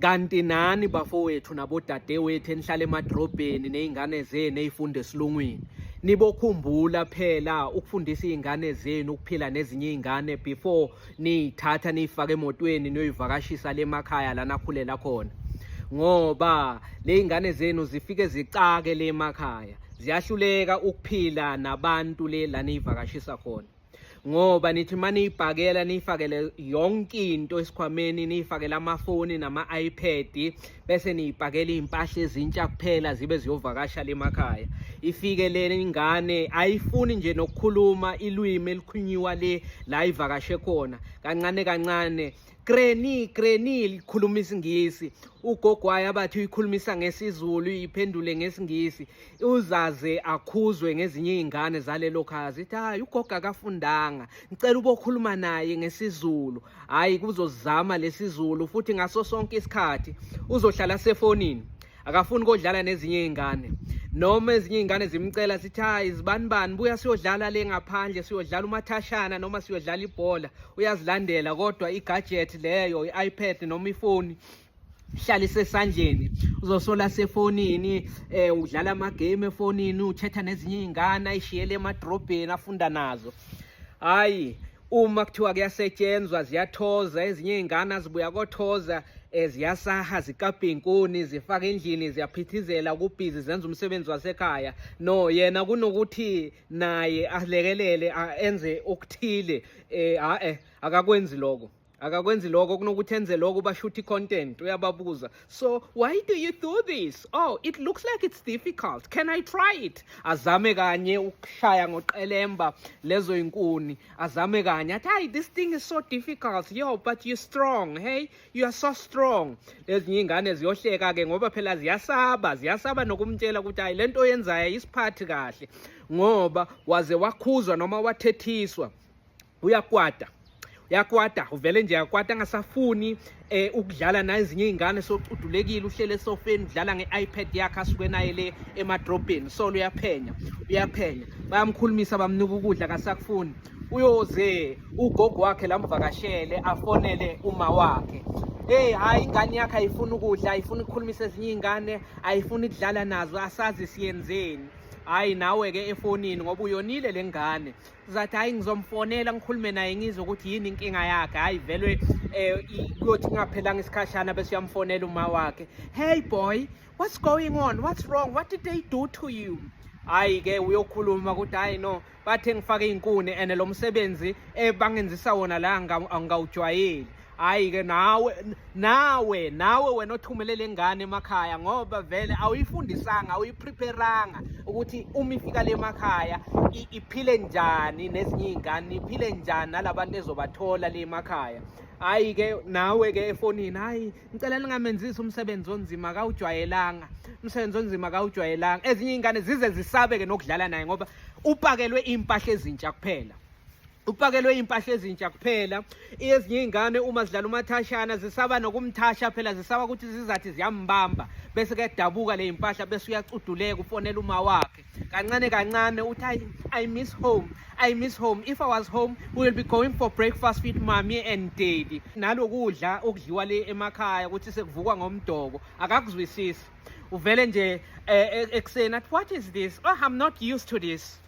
Kanti nani bafowethu nabodadewethu enihlala emadrobheni ney'ngane zenu ey'funda esilungwini, nibokhumbula phela ukufundisa iy'ngane zenu ukuphila nezinye iy'ngane before niy'thatha niy'fake emotweni niyoyivakashisa le emakhaya la nakhulela khona, ngoba ley'ngane zenu zifike zicake le emakhaya, ziyahluleka ukuphila nabantu le la niyivakashisa khona, ngoba nithi uma niyibhakela niyifakele yonke into esikhwameni, niyifakele amafoni nama-iPad, bese niyipakela iy'mpahla ezintsha kuphela zibe ziyovakasha le emakhaya. Ifike le ingane ayifuni nje nokukhuluma ilwimi elikhunyiwa le la ivakashe khona. Kancane kancane, "Granny, granny," likhuluma isiNgisi. Ugogo wayo abathi uyikhulumisa ngesiZulu, iphendule ngesiNgisi. Uzaze akhuzwe ngezinye iy'ngane zalelo khaya, zithi, "Hayi, ugogo akafundanga, ngicela ubokhuluma naye ngesiZulu." Hhayi, kuzozama lesiZulu futhi ngaso sonke isikhathi uzohlala sefonini, akafuni kodlala nezinye iy'ngane. Noma ezinye iy'ngane zimcela zithi, "Hayi, zibani bani, buya siyodlala le ngaphandle, siyodlala umathashana noma siyodlala ibhola," uyazilandela, kodwa i-gadget leyo, i-iPad noma ifoni, hlala isesandleni. Uzosola sefonini, udlala ama-game efonini, uchatha nezinye iy'ngane ayishiyele emadrobheni afunda nazo. Hhayi, uma kuthiwa kuyasetshenzwa, ziyathoza ezinye iy'ngane, azibuya kothoza, ziyasaha, zikabha iy'nkuni, zifaka endlini, ziyaphithizela, kubhizi, zenza umsebenzi wasekhaya. No, yena kunokuthi naye alekelele, enze okuthile, ha-e, akakwenzi lokho, akakwenzi lokho. Kunokuthi enze lokho, bashutha i-content, uyababuza, "So why do you do this? Oh, it looks like it's difficult. Can I try it?" Azame kanye ukushaya ngoqelemba lezo inkuni, azame kanye, athi, "Hayi, this thing is so difficult. Yo, but you're strong. Hey, you are so strong." Ezinye iy'ngane ziyohleka-ke, ngoba phela ziyasaba, ziyasaba nokumtshela ukuthi hayi, lento oyenzayo ayisiphathi kahle, ngoba waze wakhuzwa noma wathethiswa, uyakwata, uyakwata, uvele nje yakwata, angasafuni ukudlala nezinye iy'ngane. Socudulekile, uhlele esofeni, udlala nge-iPad yakhe asuke naye le emadrobheni. Solo uyaphenya, uyaphenya, bayamkhulumisa, bamnika ukudla, kasakufuni. Uyoze ugogo wakhe lamvakashele afonele uma wakhe, "Hey, hayi, ingane yakhe ayifuni ukudla, ayifuni ukukhulumisa ezinye iy'ngane, ayifuni ukudlala nazo, asazi siyenzeni." Hhayi, nawe-ke efonini, ngoba uyonile le ngane, zathi, "Hayi, ngizomfonela ngikhulume naye, ngizwe ukuthi yini inkinga yakhe." Hhayi, vele kuyothi kungaphelanga isikhashana bese uyamfonela uma wakhe, "Hey boy, what's going on? What's wrong? What did they do to you?" Hhayi-ke, uyokhuluma ukuthi, "Hhayi no, bathe ngifake iy'nkuni and lo msebenzi ebangenzisa wona la angawujwayeli." Hhayi-ke, nawe, nawe, nawe wena othumele le ngane emakhaya, ngoba vele awuyifundisanga, awuyipreparanga ukuthi uma ifika le emakhaya iphile njani nezinye iy'ngane, iphile njani nalabantu ezobathola le emakhaya. Hhayi-ke, nawe-ke efonini, "Hhayi, ngicela ningamenzisi umsebenzi onzima, akawujwayelanga umsebenzi onzima, akawujwayelanga." Ezinye iy'ngane zize zisabe-ke nokudlala naye, ngoba upakelwe iy'mpahla ezintsha kuphela, upakelwe iy'mpahla ezintsha kuphela. Ezinye iy'ngane uma zidlala umathashana zisaba nokumthasha phela, zisaba ukuthi zizathi ziyambamba bese kuyadabuka le mpahla, bese uyacuduleka, ufonela uma wakhe kancane kancane, uthi, I miss home, I miss home. If I was home, we will be going for breakfast with mommy and daddy." Nalokudla okudliwa le emakhaya, ukuthi sekuvukwa ngomdoko, akakuzwisisi. Uvele nje ekuseni athi, "What is this? Oh, I'm not used to this."